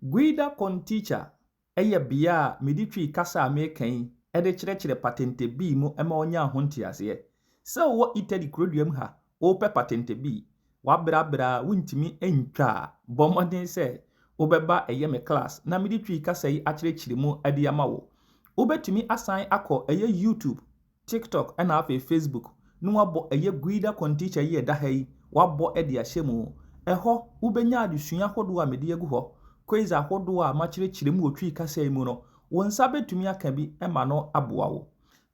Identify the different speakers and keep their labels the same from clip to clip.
Speaker 1: Guida con Teacher yɛ bea a mede Twi kasa a mereka yi de kyerɛkyerɛ patente B mu ma wonya ho nteaseɛ. Sɛ wowɔ Italy kurodua mu ha, wopɛ patente B, wabrɛabrɛ a wontumi ntwa a, bɔ mmɔden sɛ wobɛba ɛyɛ me class na mede Twi kasa yi akyerɛkyerɛ mu de ama wo. Wobɛtumi asan akɔ ɛyɛ YouTube, TikTok ɛna afei Facebook na wabɔ ɛyɛ Guida con Teacher yi a ɛda ha yi, wabɔ de ahyɛ mu. Ɛhɔ, wobɛnya adesua ahodoɔ a mede agu hɔ, quiz ahodoɔ a makyerɛkyerɛ mu wɔ Twi kasa yi mu no, wo nsa bɛtumi aka bi ma no aboa wo.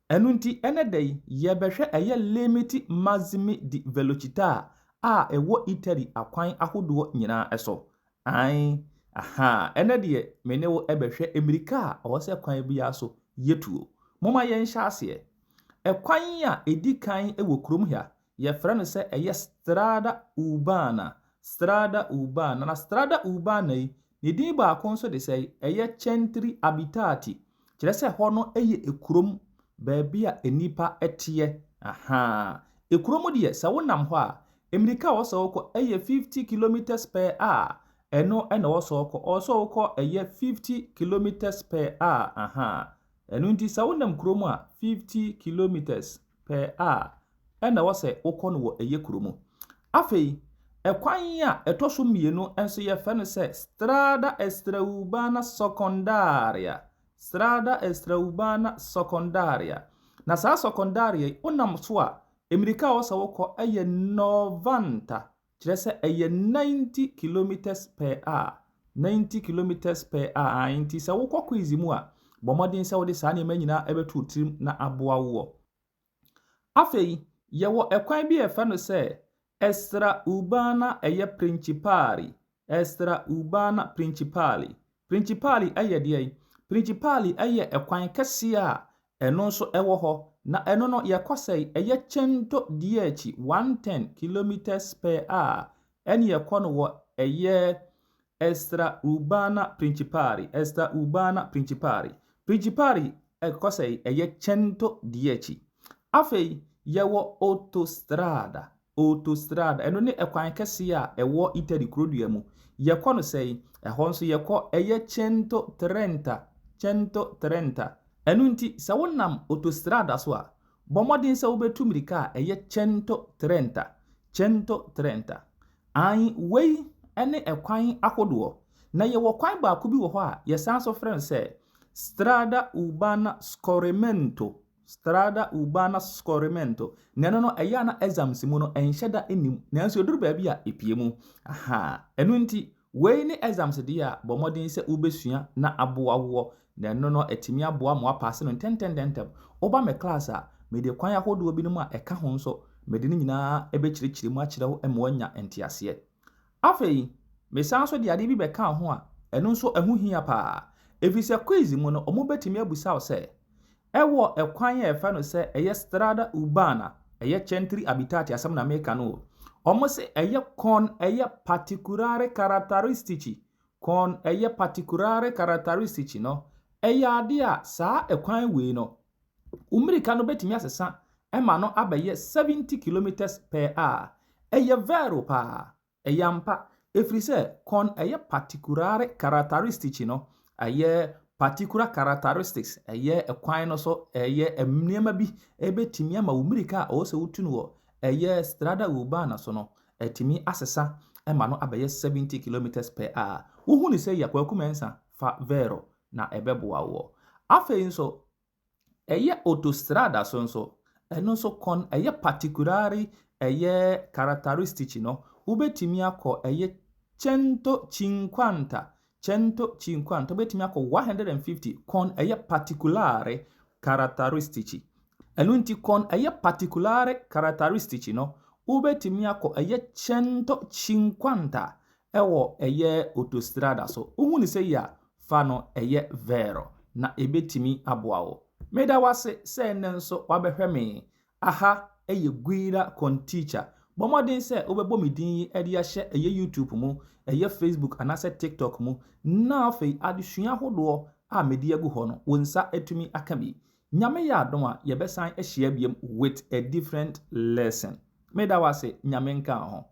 Speaker 1: Ɛno nti, ɛnɛ da yi, yɛbɛhwɛ ɛyɛ limiti massimi di velocità a ɛwɔ Italy akwan ahodoɔ nyinaa so. Ae, aha, ɛnɛ deɛ me ne wo bɛhwɛ mmirika a ɛwɔ sɛ kwan biara so yɛtuo. Momma yɛnhyɛ aseɛ. Ɛkwan a ɛdi kan wɔ kurom ha, yɛfrɛ no sɛ ɛyɛ Strada Urbana. Strada Urbana. Na Strada Urbana yi, ne din baako nso de sɛ ɛyɛ Centri Abitati. Kyerɛ sɛ hɔ no yɛ kurom, baabi a nnipa teɛ. Aha. Ekurom deɛ, sɛ wonam hɔ a, mmirika a ɛwɔ sɛ wokɔ yɛ 50 kilometers per hour. Ɛno na ɛwɔ sɛ wokɔ. Ɔwɔ sɛ wokɔ ɛyɛ 50 kilometers per hour. Aha. Ɛno nti sɛ wonam kurom a, 50 kilometers per hour ɛna ɛwɔ sɛ wokɔ no wɔ ɛyɛ kurom. Afei, ɛkwan a ɛtɔ so mmienu nso yɛfrɛ no sɛ Strada Extraurbana Secondaria. Strada Extraurbana Secondaria. Na saa secondaria yi, wonam so a, mmirika a ɛwɔ sɛ wokɔ yɛ 90. Kyerɛ sɛ ɛyɛ 90 kilometers per hour. 90 kilometers per hour. Nti sɛ wokɔ quiz mu a, bɔ mmɔden sɛ wode saa nneɛma nyinaa bɛto wo tirim na aboa woɔ. Afei, yɛwɔ ɛkwan bi a yɛfrɛ no sɛ Extraurbana ɛyɛ Principale. Extraurbana Principale. Principale yɛ deɛn? Principale yɛ ɛkwan kɛseɛ a ɛno nso wɔ hɔ. Na ɛno no yɛkɔ sɛ ɛyɛ 110, 110 kilometers per hour ɛne yɛkɔ no wɔ ɛyɛ Extraurbana Principale. Extraurbana Principale. Principale ɛkɔ sɛ ɛyɛ 110. Afei, yɛwɔ Autostrada. Autostrada, ɛno ne ɛkwan kɛseɛ a ɛwɔ Italy kurodua mu. Yɛkɔ no sɛn? Ɛhɔ nso yɛkɔ ɛyɛ 130, 130. Ɛno nti sɛ wonam autostrada so a, bɔ mmɔden sɛ wobɛtu mmirika a ɛyɛ 130, 130. Ae, wei ne ɛkwan ahodoɔ. Na yɛwɔ kwan baako bi wɔ hɔ a yɛsan so frɛ no sɛ Strada Urbana Scorrimento. Strada Urbana Scorrimento. Na ɛno no, ɛyɛ a na exams mu no ɛnhyɛ da nnim. Nanso ɛduru baabi a ɛpue mu. Aha, ɛno nti wei ne exams deɛ a, bɔ mmɔden sɛ wobɛsua na aboa woɔ. Na ɛno no atumi aboa ma woapass no ntɛmntɛmntɛm. Woba me class a, mede kwan ahodoɔ binom a ɛka ho nso, mede ne nyinaa bɛkyerɛkyerɛ mu akyerɛ wo ma woanya nteaseɛ. Afei, mesan so de adeɛ bi bɛka ho a ɛno nso ɛho hia paa. Ɛfiri sɛ quiz mu no, ɔmo bɛtumi abusa wo sɛ, ɛwɔ ɛkwan a yɛfrɛ no sɛ ɛyɛ Strada Urbana, ɛyɛ Centri Abitati asɛm na meka no o. Ɔmo se ɛyɛ con ɛyɛ particolari caratteristici, con ɛyɛ particolari caratteristici no, ɛyɛ adeɛ a saa ɛkwan wei no, wo mmirika no bɛtumi asesa ɛma no abɛyɛ 70 kilometers per hour. Ɛyɛ vero paa, ɛyɛ ampa. Ɛfiri sɛ con ɛyɛ particolari caratteristici no, ɛyɛ particular characteristics, ɛyɛ ɛkwan no so, ɛyɛ nneɛma bi ɛbɛtumi ama wo mmirika a ɔwɔ sɛ wotu no wɔ ɛyɛ Strada Urbana so no, ɛtumi asesa ɛma no abɛyɛ 70 kilometers per hour. Wohu ne sɛ yɛ Kwaku Mensah, fa vero na ɛbɛboa woɔ. Afei nso, ɛyɛ autostrada so nso, ɛno nso con ɛyɛ particolari ɛyɛ caratteristici no, wobɛtumi akɔ ɛyɛ 150, 150, wobɛtumi akɔ 150 con ɛyɛ particolari caratteristici. Ɛno nti con ɛyɛ particolari caratteristici no, wobɛtumi akɔ ɛyɛ 150 ɛwɔ ɛyɛ autostrada so. Wohu ne sɛ yi a, fa no ɛyɛ vero na ɛbɛtumi aboa wo. Meda wase sɛ ɛnnɛ nso wabɛhwɛ me. Aha ɛyɛ Guida con Teacher. Bɔ mmɔden sɛ wobɛbɔ me din yi de ahyɛ ɛyɛ YouTube mu, ɛyɛ Facebook anaasɛ TikTok mu. Na afei adesua ahodoɔ a mede agu hɔ no, wo nsa atumi aka bi. Nyame yɛ adom a, yɛbɛsan ahyia biom with a different lesson. Meda wase, Nyame nka ho.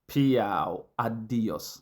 Speaker 1: Piao. Adios.